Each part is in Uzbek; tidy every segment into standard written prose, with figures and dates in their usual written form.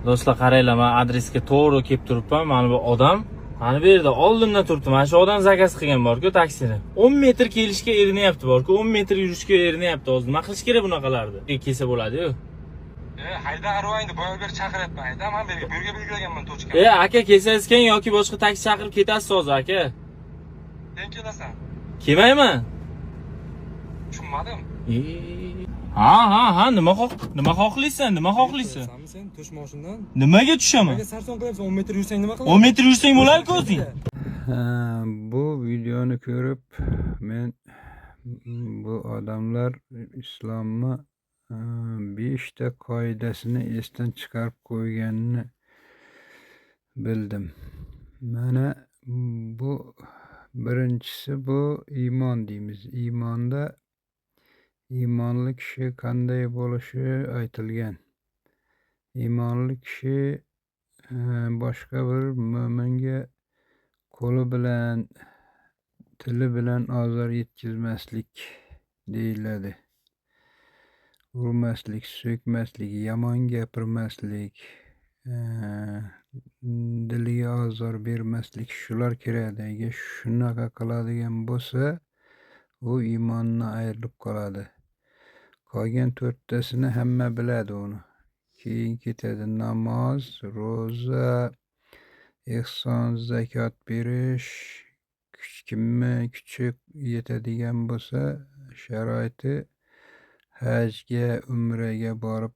Do'stlar, qaranglar, men adresga to'g'ri kelib turibman. Mana bu odam mana bu yerda oldimdan turibdi. Mana shu odam zakaz qilgan bor-ku taksini. 10 metr kelishga erinyapti bor-ku, 10 metr yurishga erinyapti hozir. Nima qilish kerak bunaqalarni? Kelsa bo'ladi-yu. Hayda arvoyingni boya beri chaqiryapman. Hayda, men bu yerga belgilaganman tochka. Aka, kelsangiz keyin yoki boshqa taksi chaqirib ketasiz hozir, aka. Sen kelasan. Kelmayman. Tushunmadim. Ha, nima xohlaysan? Nima xohlaysan? Sen tush mashindan. Nimaga tushaman? Nimaga sarson qilyapsan? 10 metr yursang nima qilasan? 10 metr yursang bo'lar-ku o'zing. Ha, bu videoni ko'rib men bu odamlar islomni 5 ta qoidasini esdan chiqarib qo'yganini bildim. Mana bu birinchisi, bu iymon deymiz. Iymonda iymonli kishi qanday bo'lishi aytilgan. Iymonli kishi boshqa bir mo'minga qo'li bilan, tili bilan ozor yetkazmaslik deyiladi. Urmaslik, so'kmaslik, yomon gapirmaslik, diliga ozor bermaslik, shular kiradi. Agar shunaqa qiladigan bo'lsa, u iymondan ayrilib qoladi. Qolgan 4tasini hamma biladi uni. Keyin ketadi namoz, ro'za, ehson, zakot berish, kimni kuchi yetadigan bo'lsa, sharoiti hajga, umraga borib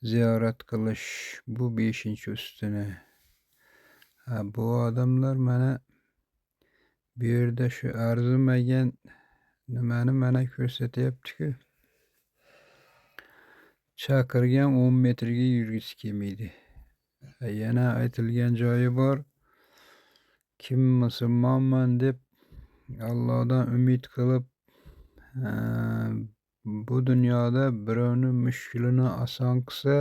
ziyorat qilish, bu 5-ustuni. Ha, bu odamlar mana bu yerda shu arzimagan nimani mana ko'rsatyapti-ku. Chaqirgan 10 metrga yurgisi kelmaydi. Yana aytilgan joyi bor. Kim musulmonman deb Allohdan umid qilib, bu dunyoda birovni mushkulini oson qilsa,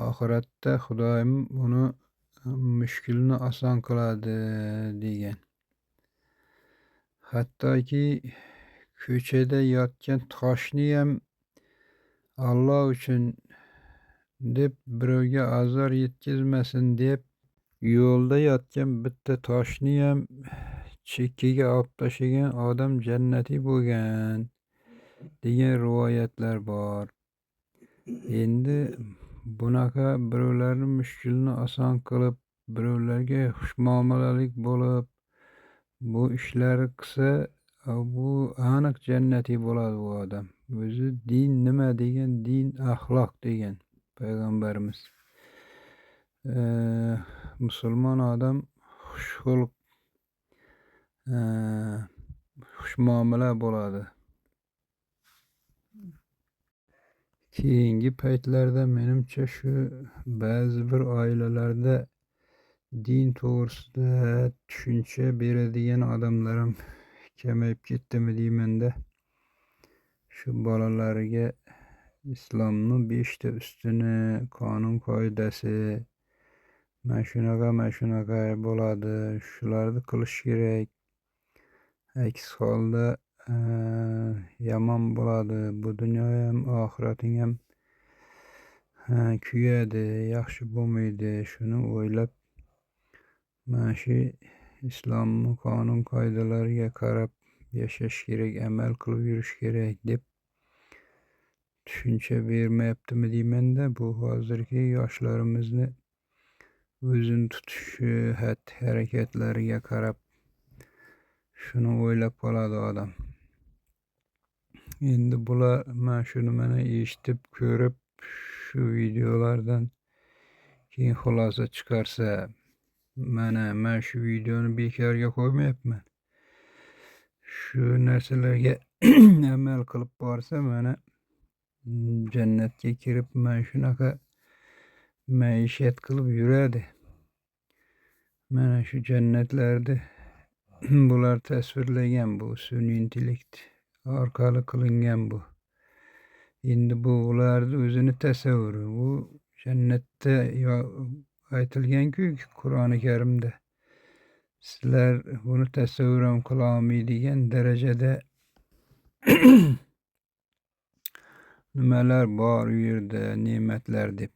oxiratda Xudoyim uni mushkulini oson qiladi degan. Hattoki ko'chada yotgan toshni ham Alloh uchun deb, birovga azor yetkazmasin deb, yo'lda yotgan bitta toshni ham chekkaga olib tashlagan odam jannatiy bo'lgan degan rivoyatlar bor. Endi bunaqa birovlarni mushkulini oson qilib, birovlarga xushmuomalalik bo'lib, bu ishlarni qilsa, bu aniq jannatiy bo'ladi bu odam. O'zi din nima degan? Din axloq degan payg'ambarimiz. Musulmon odam xushxulq, xushmuomala bo'ladi. Keyingi paytlarda menimcha shu ba'zi bir oilalarda din to'g'risida tushuncha beradigan odamlar ham kamayib ketdimi deymanda. Shu bolalarga islomni 5 ta ustuni, qonun qoidasi, mana shunaqa, mana shunaqa bo'ladi, shularni qilish kerak. Aks holda yomon bo'ladi. Bu dunyo ham, oxirating ham kuyadi, yaxshi bo'lmaydi. Shuni o'ylab mana shu islomni qonun qoidalariga qarab yashash kerak, amal qilib yurish kerak deb tushuncha bermayaptimi deymanda. Bu hozirgi yoshlarimizni o'zini tutishi, xatti harakatlariga qarab shuni o'ylab qoladi odam. Endi bular mana shuni mana eshitib, ko'rib, shu videolardan keyin xulosa chiqarsa, mana men shu videoni bekorga qo'ymayapman. Shu narsalarga amal qilib borsa, mana jannatga kirib, mana shunaqa maishat qilib yuradi. Mana shu jannatlarni bular tasvirlagan, bu sun'iy intellekt orqali qilingan bu. Endi bu ularni o'zini tasavvuri. Bu jannatda aytilgan-ku Qur'oni Karimda. Sizlar buni tasavvur ham qila olmaydigan darajada nimalar bor u yerda, ne'matlar deb.